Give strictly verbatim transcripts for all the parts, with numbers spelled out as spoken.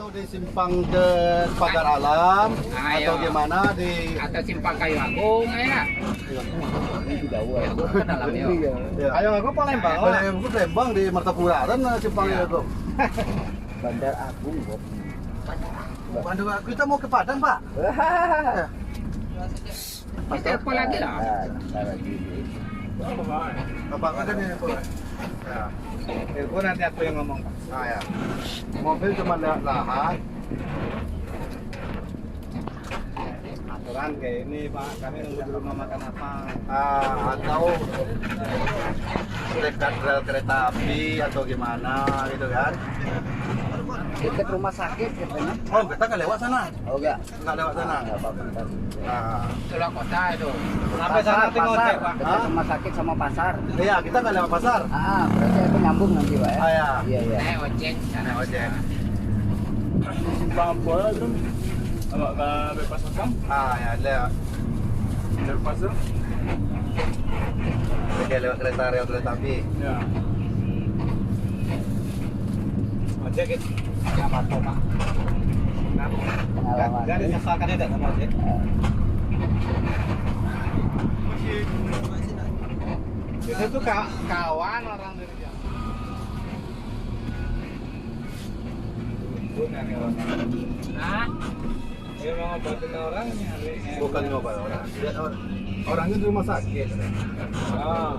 Atau di simpang ke Pagar Alam, ah, atau iya, di mana di atau simpang Kayu Agung, ya. Kayu Agung kan dalam, ya. Iya. Kayu Agung Palembang, Pak. Kayu Agung Palembang di Martapura kan, eh, simpang Kayu Agung. Bandar Agung, Bob. Bandar Agung, kita mau ke Padang, Pak. Kita apa lagi lah? Nah, nah, lagi. Apa, apa tadi, Pak? Ya. Telepon nanti aku yang ngomong, Pak. Ah, ya. Mobil cuma lewat lahan. Aturan kayak ini, Pak. Kami nunggu di rumah makan apa? Ah, atau dekat rel kereta api atau gimana gitu kan? Dekat rumah sakit katanya. Oh, kita nggak lewat sana. Oh, enggak. Nggak lewat sana. Ah, nggak apa-apa, ntar. Ah. Keluar kota itu. Sampai sana. Pasar, tengok pasar. Cek, Pak. Dekat rumah sakit sama pasar. Iya, kita nggak lewat pasar. Ah, berarti itu nyambung nanti, Pak, ya? Ah, ya. Iya, iya. Naik ojek, naik ojek. Simpang apa tu? Awak ke bypass Asam? Ah, ya, ada. Bypass tu? Oke, lewat kereta, lewat kereta api. Ya. Ojek, ya? Ya, apa, Pak? Pengalaman. Gak, gak disesalkan ya, sama ojek? Itu tuh ka-, kawan orang dari Jawa. Hah? Dia mau ngobatin orang, nyari. Bukan ngobat orang. Dia or-, orangnya di rumah sakit. Ah.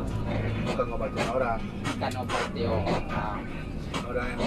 Bukan ngobatin orang. Bukan obat dia orang. Orang yang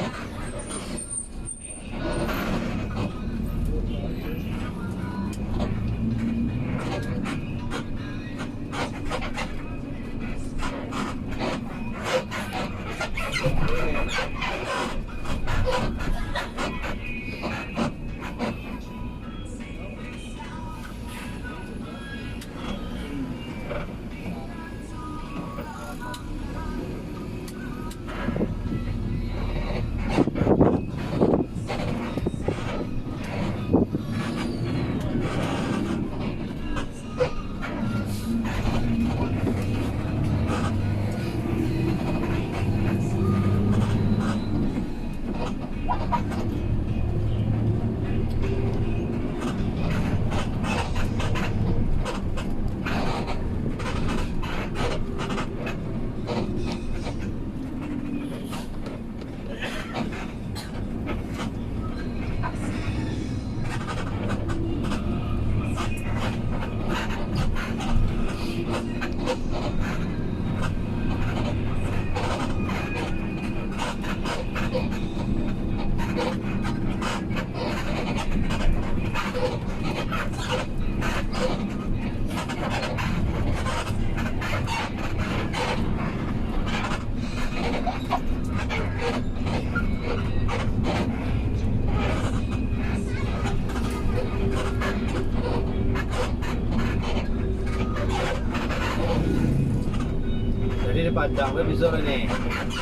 Jadi di Padang tu bisa ni.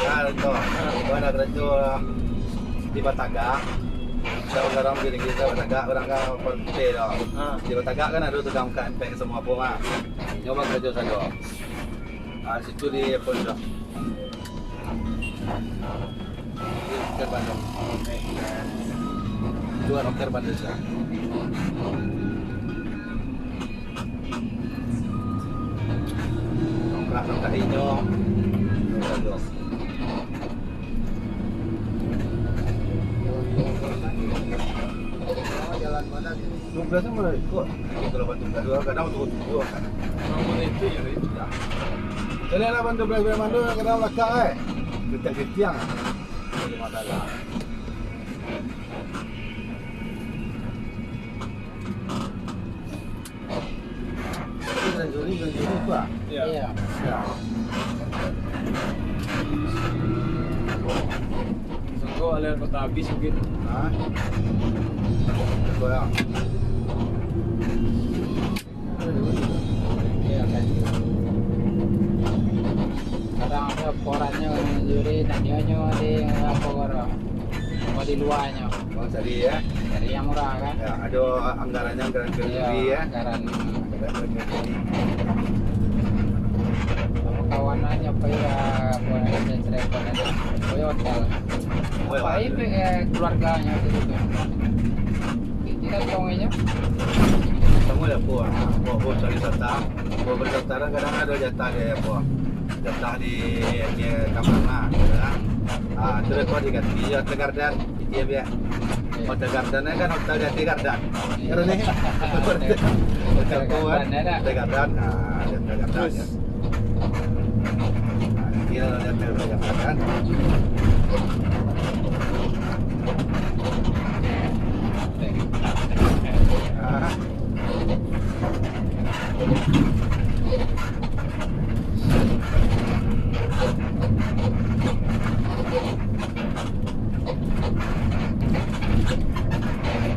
Nah, tu. Gua nak kerja di Batagak. Sekarang di negeri Batagak, orang kan putih tu. Ha. Di Batagak kan ada tukang angkat empek semua apa mah. Nyoba kerja saja. Ah, situ di apa tu? Di Hotel Bandung. Itu kan Hotel Bandung, ya. Nongkrong-nongkrong inyo. Jalan mana ni? Dua belas tu mana ikut? Kalau bantu kat dua, kadang tu dua kan. Nomor itu ya, Rin. Ya. Cari lah bantu belas-belas mandu, kadang belakang, eh. Ketiang-ketiang. Ada masalah. Itu Danjuri, Danjuri apa? Iya. Iya. Ya. Sangko aliran kota habis mungkin. Hah? Betul ya. Iya, kan. Kadang ada korannya, juri, tanyonyo di apa orang. Apa di luarnya. Oh, cari ya. Cari yang murah kan? Ya, ada anggarannya, anggaran Iya, Februari ya. Anggaran. Anggaran Februari. Kawanannyo pai lah, buat aja cerita aja. Pai hotel. Pai, pai, eh, keluarganya tu. Jadi kan congenya. Kamu ya, buat, buat, buat cari wisata. Buat wisata kan kadang ada jatah dia, buat. Jatah di, di kamar lah, ya. Ah, terus kau diganti ya, Tegardan. Iya, biar. Hotel Garden kan hotel Jati Garden. Iya. Keren nih. Hotel Garden, ya, dah. Hotel Garden. Ah, Hotel Garden, ya. Ah, dia Hotel Garden. Ah.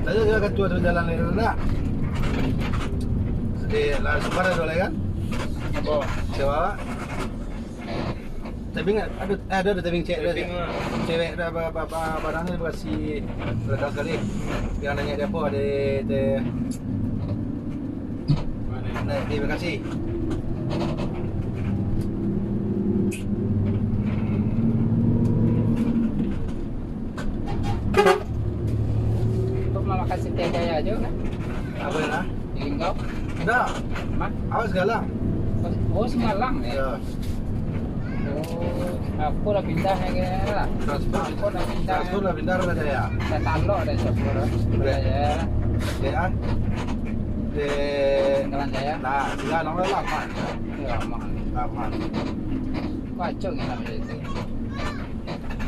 Tadi saya akan tuan jalan lain dah. Di lah, Sumbar ada lagi kan? Apa? Siapa? Tabing ada, ada, ada tabing cek ada. Tabing cek. Cewek ada apa, apa, apa, barang ni bekasi datang sekali. Yang nanya dia apa, ada, ada Mana? Naik di Bekasi. Kau pernah makan sate gaya aja kan? Apa ya, nah? Di Linggau? Enggak. Mah? Awas galang. Oh, oh, Semalang ya? Ya. Oh, aku lah pindah ya, kayaknya lah. Transfer. Aku lah pindah. Transfer lah pindah, lah saya. Dah talok dah transfer. Boleh. Ya. Oke, ah. Di Jalan Jaya. Nah, tinggal nang lama. Ya, lama. Lama. Kacau ni lah itu.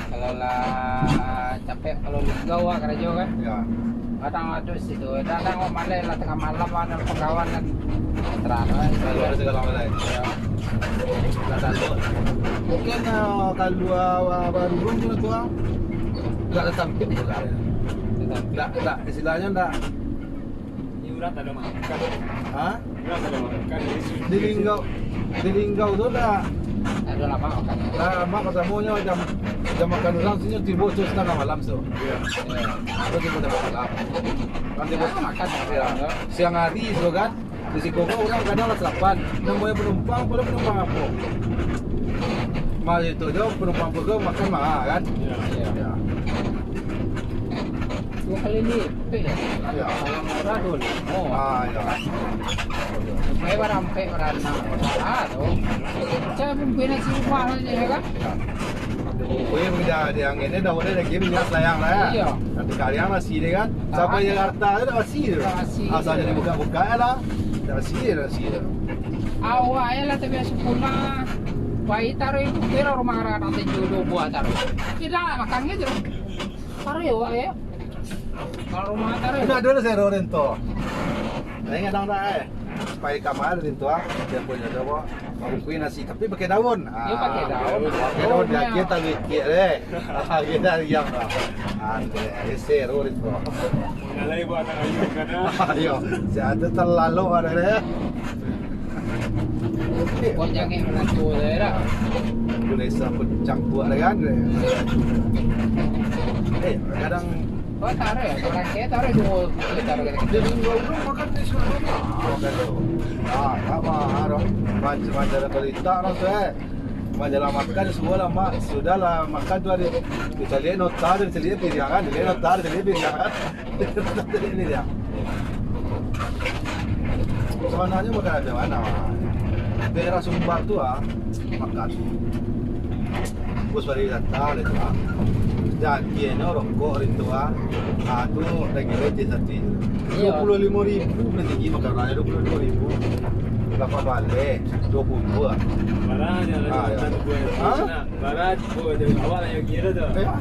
Kalau lah capek, kalau Linggau awak karajo kan. Ya. Kadang aduh situ, kadang awak maleh lah tangah malam, ada pagawan kan. Terang lah. Kalau ada segala macam. Ya. Mungkin, eh, kalau, eh, baru tu, ah, tak ada tampil juga. Tampil. Tak, tak, istilahnya tak. Di urang tak ada makan. Hah? Di Linggau, di Linggau tu dah. Dah lama makan. Dah lama, pertamonyo jam, jam makan urang sini tibo tu setengah malam tu. Iya. Iya. Baru tibo tengah malam. Kan tibo makan. Iya. Siang hari tu kan, di siko kan urang kadang lah salapan. Namonyo penumpang, pula penumpang apo? Mari tu jo penumpang penumpang makan mah kan? Iya. Iya. Dua kali lipat ya? Iya. Kalau murah dua limo. Ah, iya. Supaya barampek, baranang. Ah, tu. Saya pun kena simpan aja, ya kan? Weh, udah di angin ni dah, udah lagi minyak selayang lah ya. Iya. Nanti kalian masih deh kan. Sampai Jakarta tu dah masih tu. Dah masih. Asal jadi buka-buka lah. Dah masih, dah masih tu. Awak ya lah terbiasa pulang. Baik taruh itu kira rumah orang nanti jodoh buah taruh. Tidak lah makan gitu. Taruh ya, Wak, ya. Kalau rumah taruh. Udah dulu saya rorin tu. Nah, ingat dong dah, eh. Pai kamar di tu ah. Dia punya tu apa? Baru kuih nasi tapi pakai daun. Ah, pakai daun. Pakai daun dia kita bikin deh. Ah, kita diam lah. Ah, dia ese rorin tu. Mengalai buat anak ayu kan? Ayo, si ada terlalu ada deh. Kau jangan mengaku saya dah. Boleh sambut cangkuk ada kan? Eh, kadang kau taruh ya, kau rakyat taruh dua, taruh kata-kata. Jadi dua orang makan di sana. Makan tu. Ah, tak marah. Macam-macam ada berita orang tu eh. Majalah makan semua lah mak. Sudahlah makan tu ada. Kita lihat nota tu, kita lihat pilihan kan. Kita lihat nota, kita lihat pilihan kan. Ini dia. Sebenarnya bukan ada mana. Daerah Sumbar tu ah, makan. Bus pariwisata lah tu ah. Jadinya rokok itu ah. Ah tu lagi leceh satu. Iya. Dua puluh lima ribu paling tinggi makan raya, dua puluh lima ribu. Lapan balai, dua puluh dua. Barang je lah. Ah, ya. Satu buah. Hah? Nah, barang, oh, jadi awak lah yang kira tu. Ya.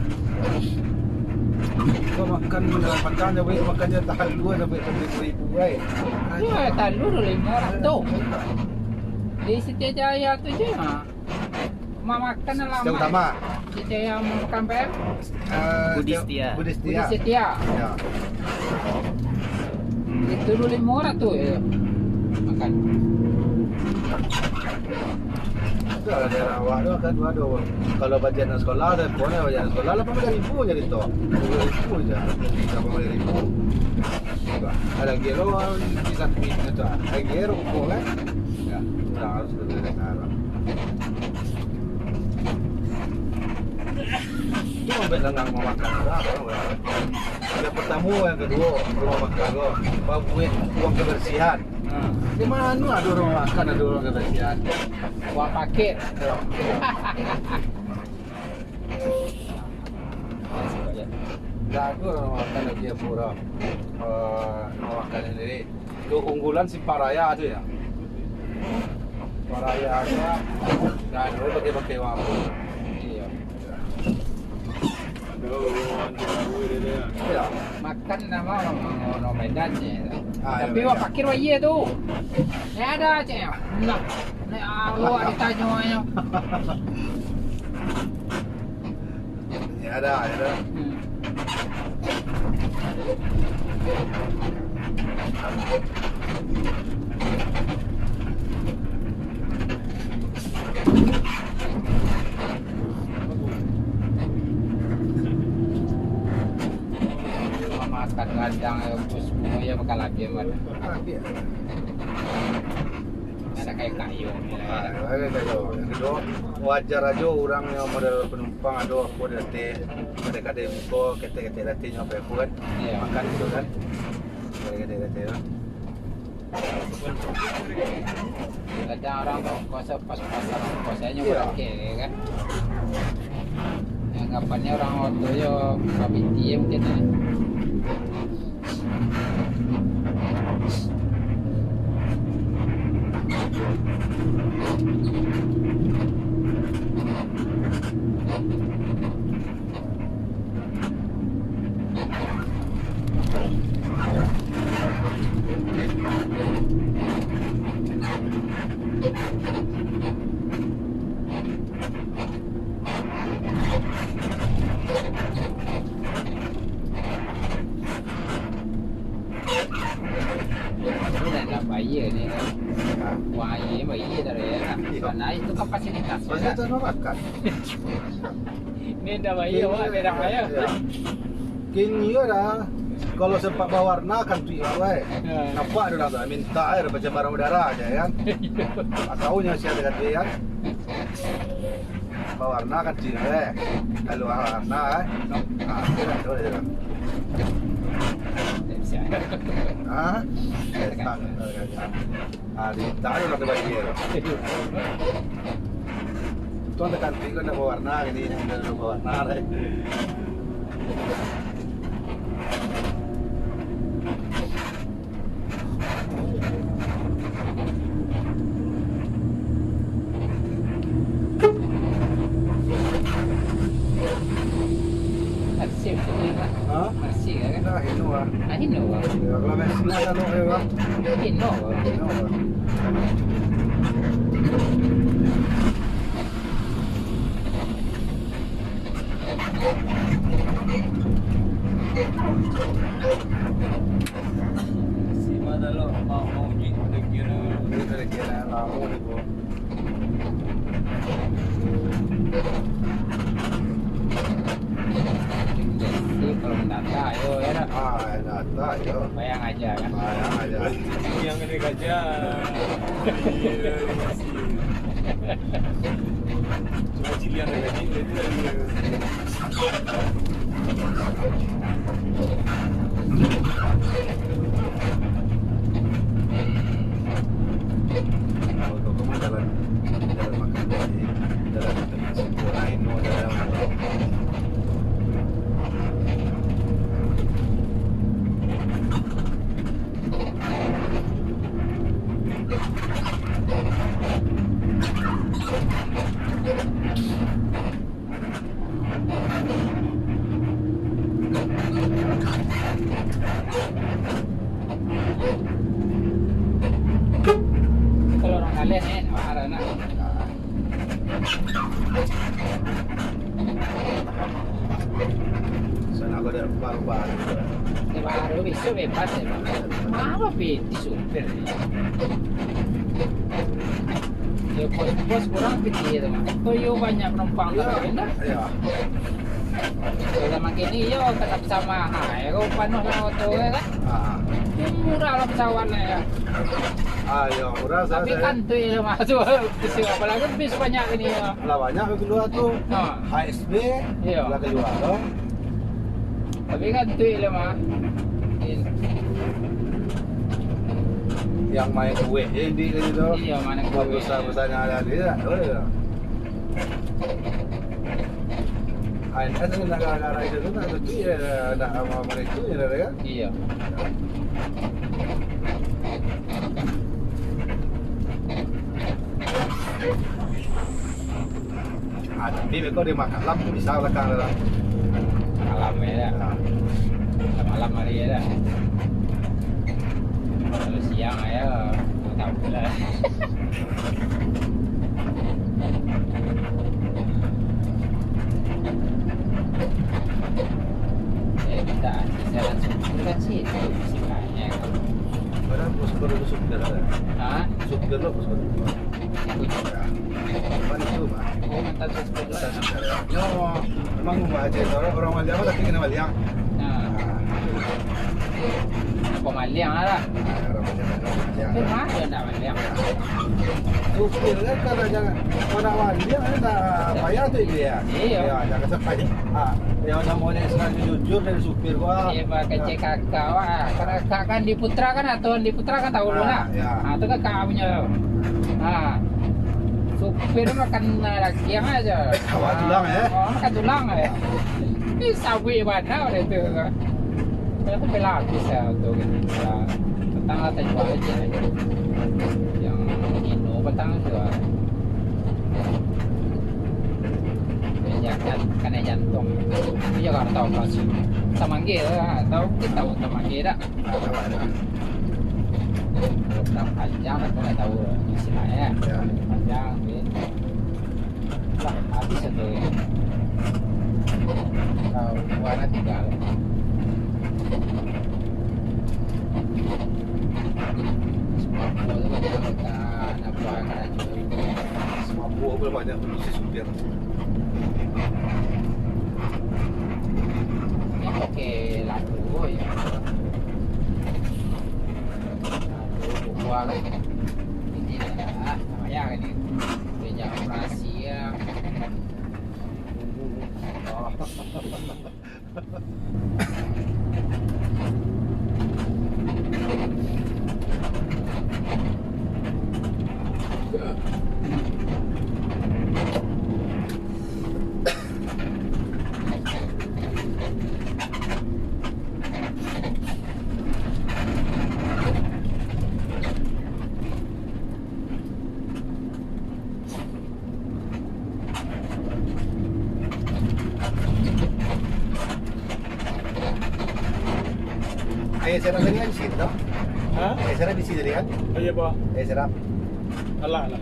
Kau makan dalam patang je, boleh makan je tahan dua sampai tiga ribu, eh. Ya, tahan dulu lima ratus. Di Setia Jaya tu je, ha. Rumah makan lama. Setia Utama. Setia yang makan P M? Eh, Budi Setia. Budi Setia. Budi Setia. Ya. Itu dulu lima ratus ya. Makan. Itu lah daerah awak tu kan dua dua. Kalau bajet anak sekolah, ada pun bajet anak sekolah lapan belas ribu je gitu. Dua belas ribu je. Lapan belas ribu. Ada gelo kisah duit gitu. Ada gelo kok kan. Ya, harus betul kan. Cuma ambil langgang rumah makan lah, orang-orang. Yang pertama, yang kedua, rumah makan lo. Babuek uang kebersihan. Hmm. Di mana ada rumah makan, ada uang kebersihan? Uang paket. Ya. Tidak ada rumah makan lagi yang murah. Eh, rumah makan sendiri. Keunggulan Simpang Raya tu ya. Simpang Raya tu, nah, dulu pakai-pakai uang. Iya. Iya. Makan nama orang Medan je. Ah, tapi iya, wak iya. Pakir wak iya tu. Ya ada cek. Nah, nah, awak ditanyo. Ya ada, ya ada. Hmm. Makan gadang, bus bungo, ya, makan labian, Wan. Labian. Ada kayo-kayo. Ah, kayo-kayo. Yang kedua, wajar ajo urang yang model penumpang ado apo di ateh, kadai-kadai muko, ketek-ketek di ateh nyo apo-apo kan. Iya. Makan itu kan. Kadai-kadai di ateh kan. Kadang urang ongkos pas-pasan ongkos aja. Iya. Pakai, ya kan. Anggapannya urang oto yo babiti mungkin, ya. Ini dah, dah bayar ni kan. Wah, iya, bayar dah, ya. Iya. Karena itu kan fasilitas, ya. Fasilitas makan. Ini dah bayar, wah, dah bayar. Iya. Kini dah, kalau sempat bawarna kan tu, ya, weh. Ya. Nampak dah tu, minta air macam barang udara aja, kan. Iya. Tahu nyo siapa tadi, kan. Bawarna kan cina, eh. Kalau warna, eh. Ah, tidak, tidak, tidak. Ah? Eh, tak, tak, tak, tak. Ah, di, tak ada orang bayar. Tuan tekan tiga nak bawarna ini, yang ada bawarna, eh. Bersih, bersih, kan? Ha? Bersih, kan? Nah, Innova. Ah, Innova. Ya, kalau Mercy ada lo, ya, kan? Innova. Innova. Si Madalo mau, mau uji kira-kira. Kira-kira lama ni, bro. Jadi, kalau mendatang, ayo, ya dah. Ah, datang, yo. Bayang aja, kan? Bayang aja. Yang kena gajah. Cuma cili yang kena gajah, itu lagi. Jalan, jalan makan, jalan. Kalau orang kalian, eh, mahal, nak. Sana aku ada baru-baru. Ya, baru bisa bebas ya, Bang. Apa pi di supir? Ya, pos-pos kurang kecil itu, Bang. Kok yo banyak penumpang. Iya. Tapi enggak? Iya. Kalau makin iyo, kalau sama, ha, ya, kau panuh lah oto, ya kan? Ah. Murah lah pesawat lah, ya. Ah, ya, murah, tapi saya, kan tu, ya, masuk. Apalagi bis banyak ini, ya. Lah, banyak yang keluar tu. Ha. H S B, iya, lah keluar tu. Tapi kan tu, ya, mah. Yang main kueh je, di situ. Iya, main kueh. Besar-besarnya ada, dia tak tahu, ya. H N S ni nak gara-gara itu tu, nak cuti je, nak amal-amal itu je, kan? Iya. Ah, tapi beko di malam bisa belakang tu lah. Malam ya. Ah. Malam hari ya. Kalau siang ya, tak apalah. Eh, kita sisa langsung. Kita sih, sisanya. Padahal bos baru tu supir ada. Hah? Supir lo bos baru. Bukan itu, Pak. Oh, mantan supir lo. Mantan supir. Yo, memang Pak Aceh, orang, orang Maliang, tapi kena Maliang. Nah. Apa Maliang lah? Nah, orang Maliang, orang Maliang. Memang ada nak Maliang. Supir kan kalau jangan, kalau nak Maliang kan tak payah tu dia. Iya. Ya, jangan sampai. Ah, yang namanya Islam jujur dari supir gua. Iya, pakai C K K, wah. Kalau K K kan di Putra kan, atau di Putra kan tahu lu lah. Ah, ya. Ah, tu kan K K punya. Ah. Supir makan daging aja. Awak tulang, ya? Oh, makan tulang, ya. Ini sawi mana oleh itu. Kalau tu bela habis ya untuk ini. Ya, petang lah saya jual aja. Yang ino petang jual. Ya, kan, kena jantung. Itu Jakarta operasi. Tamanggil lah, tahu kita tahu Tamanggil tak? Kalau petang panjang, aku nggak tahu istilahnya. Ya. Panjang, ya. Lah, habis itu ya. Kau warna tinggal. Semua buah tu banyak anggota anak buah karajo. Semua buah pun banyak produksi supir. Ini oke, laku ya. Laku buah kan. Ini dah, ah, lumayan ini. Meja operasi ya. Aia serap tadi kan di situ, toh? Hah? Aia serap di situ tadi kan? Iya, Pak. Aia serap. Alah, alah.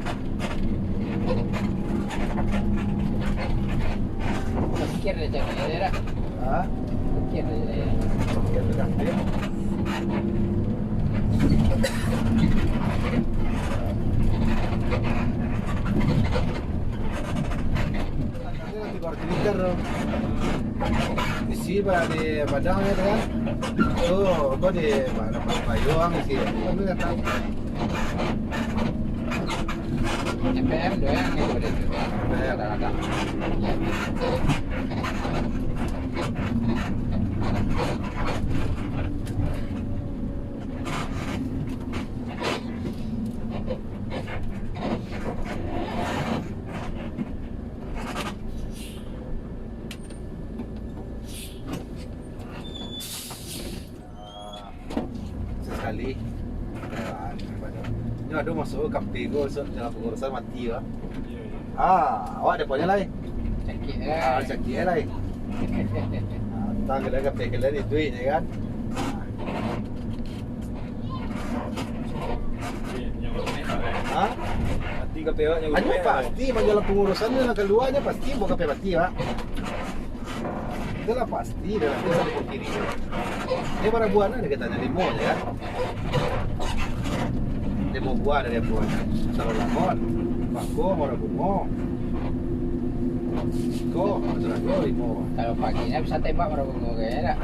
Pikir dia cakap dia dah. Hah? Pikir dia. Pikir dia dah. Isi ba di Padang ya kan. Tu, apa di mana Pak Payuang isi. Kami datang. M P M doang itu ada tu. M P M. Kadang-kadang. Ah, sesekali. Ah, nyo ado masuk kapten ko, so, dalam pengurusan mati lah. Ah, awak dapatnyo lai. Sakik, eh. Ah, sakik, eh, lai. Ah, tang kalian kapten kalian ni duit, ya kan? Ah. Ha? Mati kapten awak nyo. Anu pasti, bagi dalam pengurusan ni, nan kaluar nyo pasti bukan kapten mati, Pak. Itulah pasti, dalam tu satu kiri. Dia bara buah lah, dia katanya limo je, kan? Limo buah dari buah. Salah lamon, bako, mara bungo. Ko, ko limo. Kalau pagi ni bisa tembak berapa bungo kayaknya tak?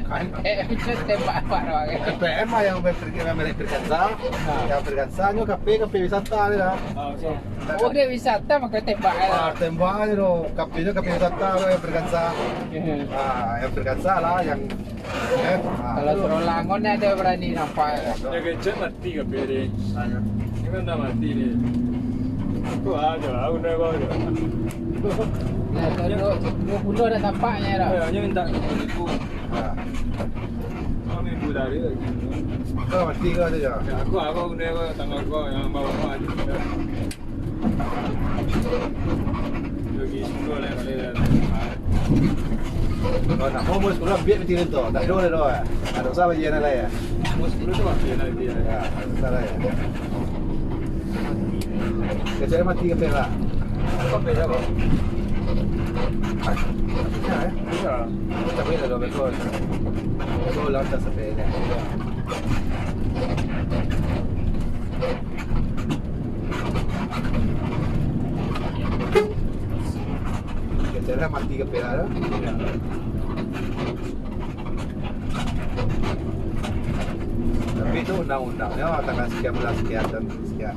Ada. Eh, bisa tembak apa doang kan? P M mah yang berpikir, yang merek Perkansa. Nah. Yang Perkansa nyo kafe, kafe wisata ni lah. Oh, so. Oh, dia wisata maka tembak ya. Ah, tembak aja tu. Kafe nyo kafe wisata tu yang Perkansa. Iya. Ah, yang Perkansa lah yang Eh, kalau Suruh Langon ni ada berani nampak ya. Dia kecil mati ke beri. Ini kan dah mati ni. Aku ada, aku dah bawa dia. Nah, kalau dua, dua puluh dah tampaknya dah. Ya, hanya minta dua ribu. Ha. Kau ribu dari lagi. Kau mati kau tu je. Ya, aku, aku guna kau, tanggal kau yang bawa kau aja. Kalau nak mau sepuluh, ambil peti tu. Tak ada dah doh. Ada usah bagi anak lain. Sepuluh tu ambil anak dia. Ya, tak usah lah ya. Kecil mati ke perak? Apa perak, bang? Ya, eh? Ya. Tapi dah dua belas. So, lah tak sampai ni. Kecil mati ke perak tu. Tapi tu undang-undangnya tanggal sekian bulan sekian dan sekian.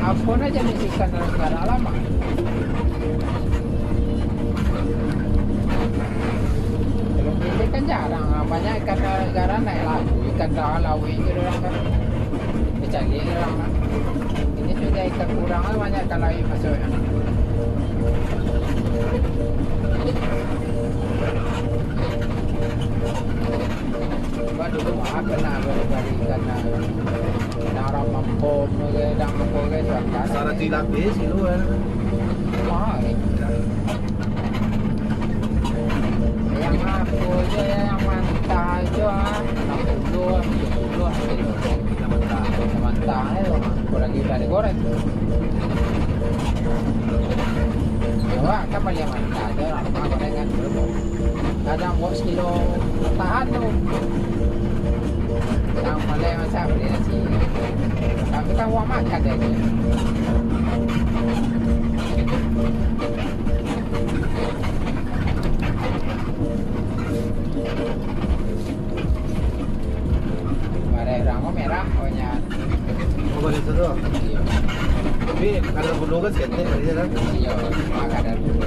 Apo nan jadi ikan dalam garak lamo? Kalau kini kan jarang, banyak ikan dalam garak naik laut, ikan dalam lauik tu orang kan. Dicari orang kan. Ini sudah ikan kurang lah, banyak ikan lain masuk. Waduh, mahal kena bari-bari ikan nah. Nah, orang mampu ke, dah mampu ke, sudah. Sarati lapis kilo kan. Mahal ni. Yang apa je, yang mantah je, ah. Enam puluh, tujuh puluh kilo. Yang mantah. Yang mantah, eh, kurang kita digoreng. Coba kan beli mantah je, orang goreng kan. Kadang buat sekilo tahan tu. Yang malai macam ni nasi. Tapi kan awak makan deh. Barek urang ko merah, pokoknya. Oh, balik tu. Iyo. Tapi kadar gula kan seketek tadi kan? Iyo, cuma kadar gula.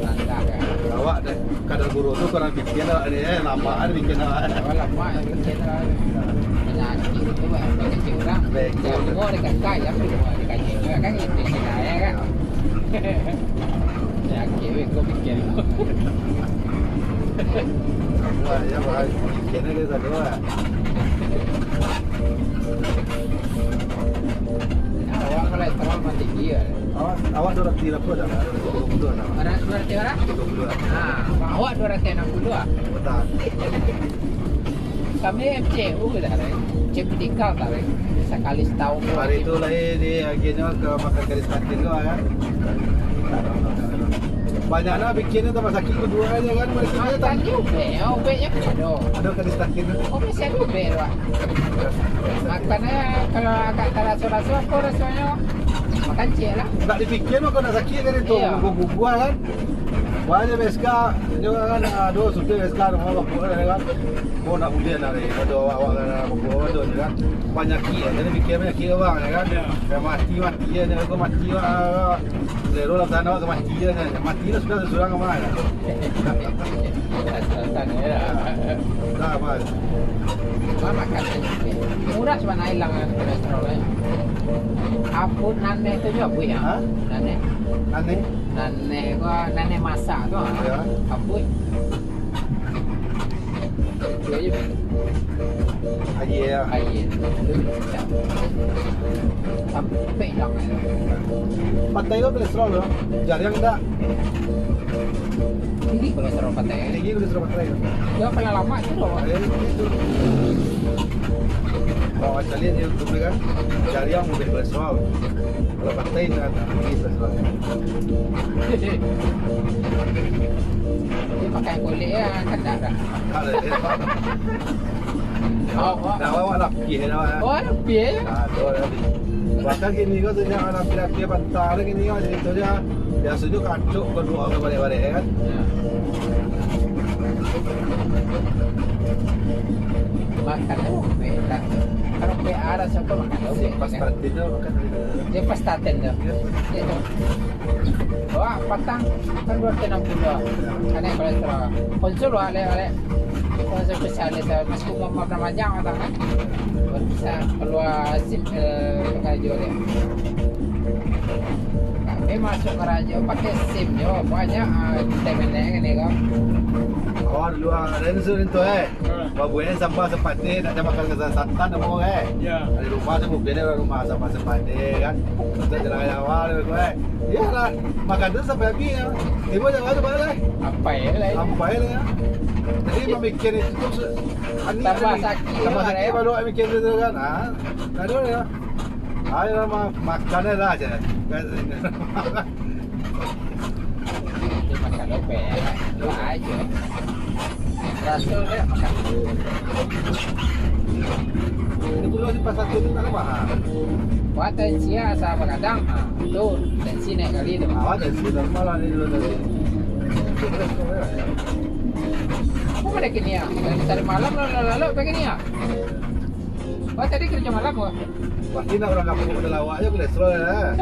Lantak kan. Awak deh, kadar gula tu kurang bikin awak ni, eh, lama kan bikin awak. Awak lama yang bikin awak. Penyakit tu, eh, penyakit orang. Baik. Yang dua dekat kai, yang kedua dekat kai. Kan itu saya kan. Penyakit, weh, kau bikin. Wah, ya, wah, bikin aja satu, wah. Awak kalau terlalu tinggi ya. Awak, awak dua ratus berapa dah? Dua puluh dah. Dua ratus berapa? Dua puluh. Ah, awak dua ratus enam puluh ah. Betul. Kami M C U dah, eh. M C U tiga dah, eh. Sekali setahun. Hari tu lah, eh, di akhirnya ke makan kari stakin tu, kan? Banyak lah bikin tu tambah sakit kedua aja kan, mereka dia tak Makan di ubek, ya, ubeknya pun ada. Ada kari stakin tu. Oh, masih ada ubek tu, ah. Makannya kalau agak tak rasa-rasa, apa rasanya? Makan cik lah. Tak dipikir mah kau nak sakit kan itu, Iya. Guguah kan. Banyak B S K juga kan, aduh, sudah B S K, rumah bapak kan. Kau nak ujian hari, aduh, awak-awak kan, bapak tu kan. Panyakik, jadi pikir panyakik orang, ya kan. Iya. Yang mati, mati, ya, dia kau mati, ah. Lero lah sana, kau mati, ya, kan. Mati lah sudah seorang kemana. Dah, Bang. Lah makan tempe. Murah cuma nak hilang kolesterol, eh. Apo naneh tu juo, Buik, ya? Ha? Naneh. Naneh? Naneh ko, naneh masak tu, ah. Ya. Apo? Itu aja, Buik. Aji, ya. Aia. Sampai hilang. Patai tu kolesterol tu. Jariang tak? Tinggi kolesterol patai. Tinggi kolesterol patai. Dia pernah lama tu loh. Eh, itu. Kalau cari di YouTube kan, jariang lebih kolesterol. Kalau patai dah tak tinggi kolesterol. Dia pakai kulit ya, kan tak ada. Kalau dia Oh, oh. Nah, awak lapih dah, awak. Oh, lapih, ya? Ah, tu dah. Bahkan kini ko sejak lapih-lapih patah dah kini ko, jadi tu dia biasonyo kacok ko duo kali barek-barek, kan? Ya. Makan tu, beda. Kalau P A rasa apa makan tu? Si beda. Pastatin tu makan. Dia pastatin tu. Ya. Dia tu. Wah, patang kan dua ratus enam puluh. Aneh kolesterol. Konsul wah, alek, alek. Konsul spesialis, eh, masuk rumah pernah panjang patang kan. Bisa keluar sim, eh, karajo dia. Kami masuk karajo pakai sim yo, banyak, ah, kita menek ni kan. Oh, dulu, ah, dari tu, tu, eh. Babuek sampah sapatih, nak makan ka santan namo, eh. Ya. Dari rumah tu, mungkin dari rumah sampah sapatih, kan. Untuk jalan awal tu, eh. Iyolah, makan tu sampai habis, ya. Tibo jalan tu balik. Sampai lah, ya. Sampai lah, ya. Jadi, mamikir itu tu, ani, tambah ani. Sakit, tambah ya, sakit, ya. Baru mikir tu, kan. Ah, tak ada, ya. Ayolah, ma-, makan lah, je. Dia makan lopek, dua aja. Rasul dia makan. Ini puluh di pasar tu tak mahal. Wah, tensi asa bagadang, ha. Tu, tensi naik kali tu. Awak tensi normal lah ni dulu tadi. Apa pada kini ya? Dari tadi malam lalu-lalu apa kini ya? Wah, tadi kerja malam, wah. Pasti nak urang kampung pada lawak je, kolesterol je lah.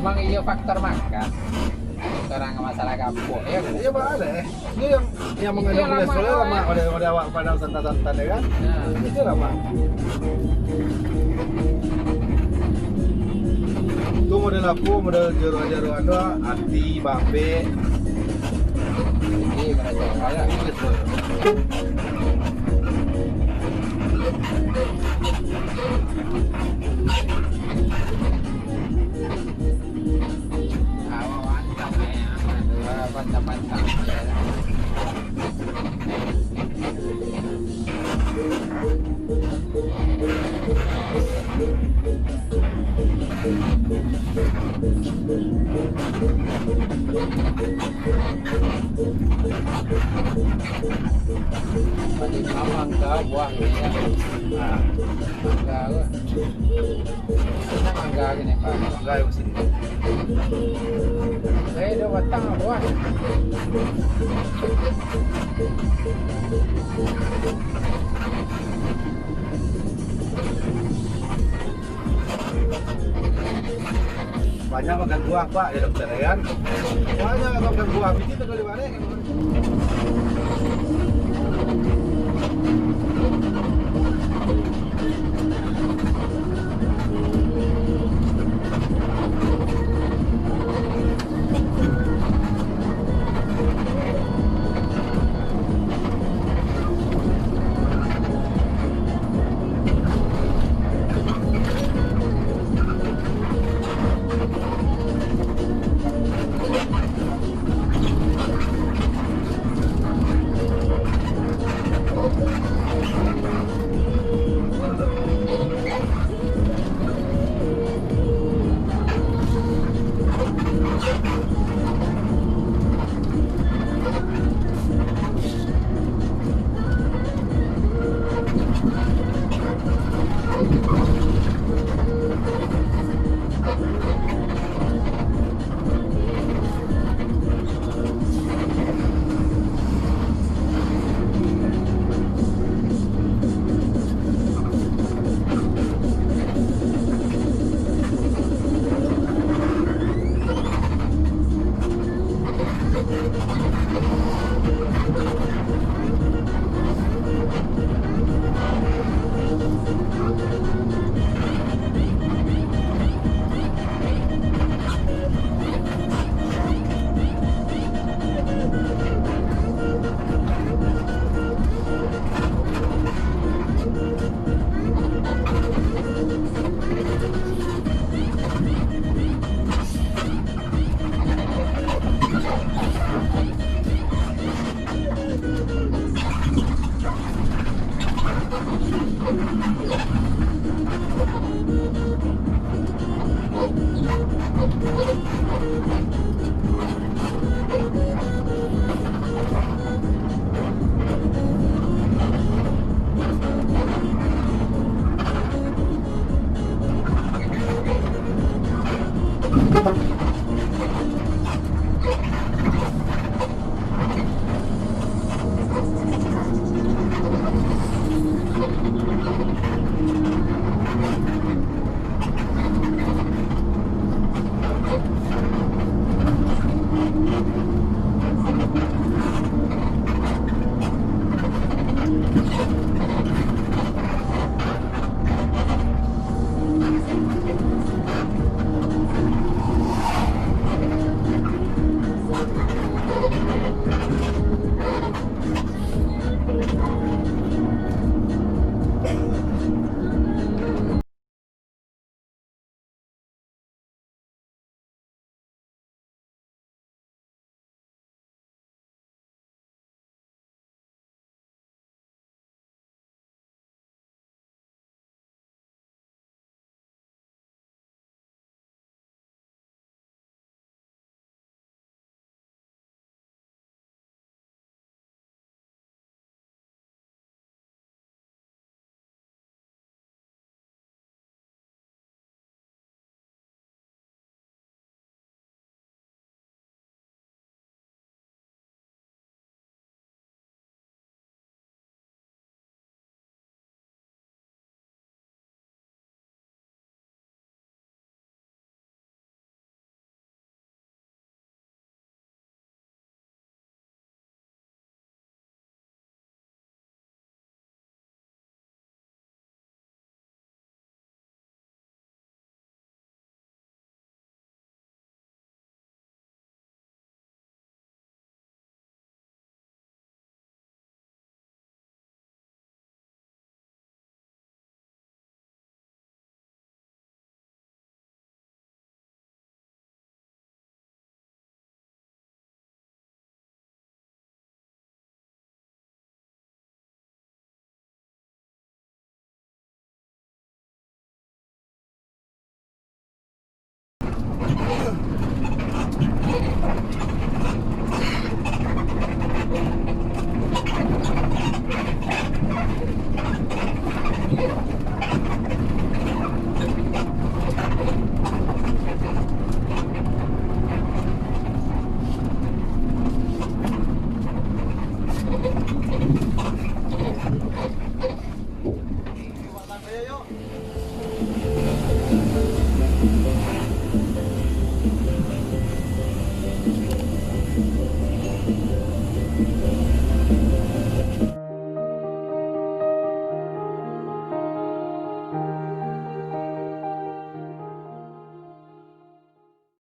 Memang iyo faktor makan. Orang masalah kampung, ya. Iya, Pak, ada, eh. Ini yang, yang mengandung kolesterol, lemak, lemak. Ada, ada awak padang santan-santan, ya kan? Nah. Itu lemak. Tu model apa? Model jeroan-jeroan tu, ati, babek. Ini model jeroan, ya. Ini kolesterol. Awak mantap, eh. Mantap, mantap. Mangga buah ni, ya. Nah, mangga tu. Ini mangga gini, Pak. Mangga yang sini. Eh, dah batang buah. Banyak makan buah, Pak, ya, dokter, ya kan? Banyak makan buah, biji tu boleh barek.